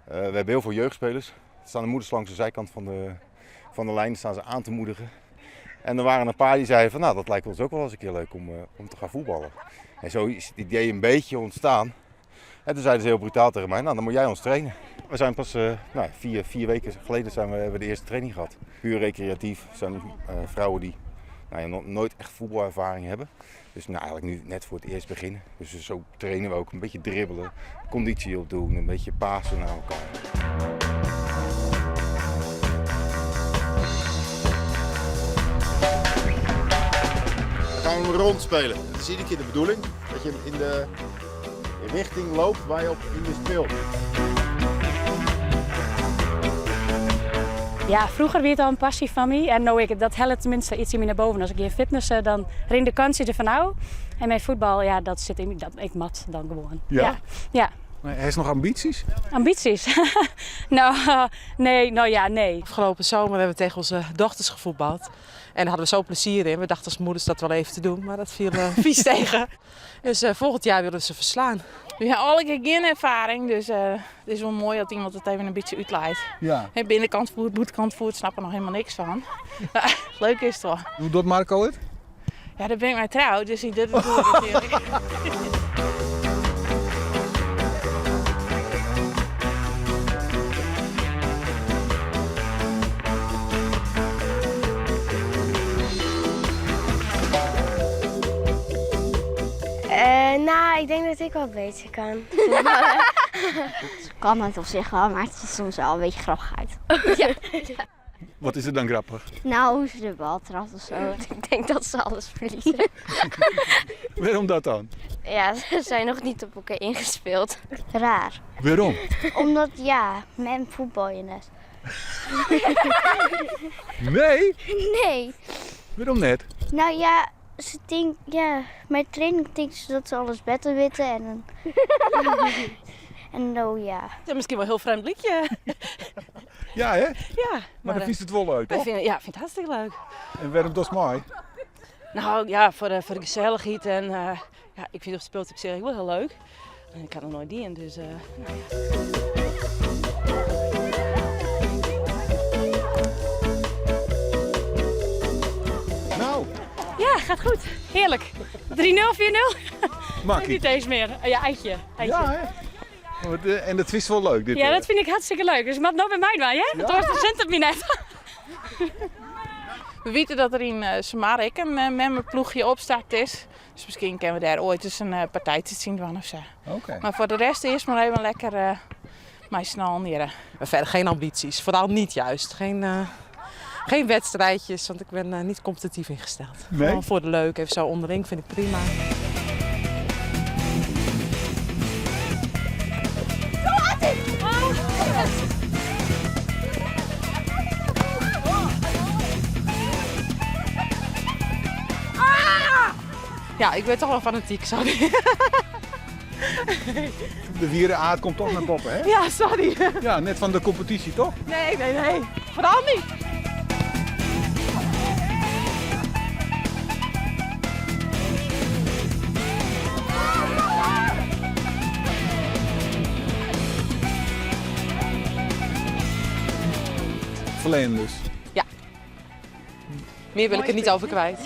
We hebben heel veel jeugdspelers. Er staan de moeders langs de zijkant van de, van de lijn staan ze aan te moedigen. En er waren een paar die zeiden van nou dat lijkt ons ook wel eens een keer leuk om, om te gaan voetballen. En zo is het idee een beetje ontstaan. En toen zeiden ze heel brutaal tegen mij, nou dan moet jij ons trainen. We zijn pas nou, 4 weken geleden zijn we, hebben we de eerste training gehad. Puur recreatief. Het zijn vrouwen die nou ja, nog nooit echt voetbalervaring hebben. Dus nou, eigenlijk nu net voor het eerst beginnen. Dus zo trainen we ook. Een beetje dribbelen, conditie opdoen, een beetje pasen naar elkaar. Dan gaan we hem rond spelen. Het is iedere keer de bedoeling dat je hem in de richting loopt waar je op in de speelt. Ja, vroeger wie it al in passy fan my en no ik, dat hellet tenminste iets in my nei boven. As ik gean fitnessen, dan rint de kantsje derfan ôf. En mei fuotbal, ja, dat sit yn my, dat, ik moat dan gewoan. Ja? Ja. Ja. Maar hast noch ambysjes? Ambysjes? Nou, nee, nou ja, nee. Afgelopen zomer hebben we tegen onze dochters gevoetbald. En daar hadden we zo plezier in. We dachten als moeders dat wel even te doen, maar dat viel vies tegen. Dus volgend jaar willen we ze verslaan. We hebben alle geen ervaring, dus het is wel mooi dat iemand het even een beetje uitleidt. Ja. Hè, binnenkant voet, buitenkant voet, snap er nog helemaal niks van. Maar leuk is het wel. Hoe doet Marco het? Ja, daar ben ik mee trouw, dus ik doe het goed natuurlijk. Nou, ik denk dat ik wel beter kan. Het kan het op zich wel, maar het ziet soms wel een beetje grappig uit. Ja. Wat is er dan grappig? Nou, hoe ze de bal trapt of zo. Ik denk dat ze alles verliezen. Waarom dat dan? Ja, ze zijn nog niet op elkaar ingespeeld. Raar. Waarom? Omdat, ja, men voetbal je net. Nee? Nee. Waarom net? Nou ja, ze denk, ja, mijn training denkt ze dat ze alles beter weten en dan... En nou ja. Het is misschien wel een heel vreemd liedje. Ja, hè? Ja, Maar maar, dan eh, vindt het wel leuk, wij toch? vinden, ja, ik vind het hartstikke leuk. En waarom dat is mooi? Nou ja, voor de gezelligheid en ja, ik vind het speelt op zich wel heel leuk. En ik had nog nooit die in, dus nou ja. Nou. Ja, gaat goed. Heerlijk. 3-0, 4-0. Makkie. Niet eens meer. Ja, eitje. Eitje. Ja, hè? Wat en dat is wel leuk, dit, Ja, hè? dat vind ik hartstikke leuk. Dus maar nou bij mij maar, hè? Dat was de cent op je net. We weten dat er in Samar ook een memmerploegje opstart is. Dus misschien kunnen we daar ooit eens een partijtje zien van of zo. Oké. Maar voor de rest eerst maar even lekker mij snel neer. Maar verder geen ambities. Vooral niet juist. Geen wedstrijdjes, want ik ben niet competitief ingesteld. Nee? Gewoon voor de leuk, even zo onderling vind ik prima. Ja, ik ben toch wel fanatiek, sorry. De wierenaard komt toch naar boven, hè? Ja, sorry. Ja, net van de competitie, toch? Nee, nee, nee. Vooral niet. Verlenen dus. Ja. Meer wil ik er niet over kwijt.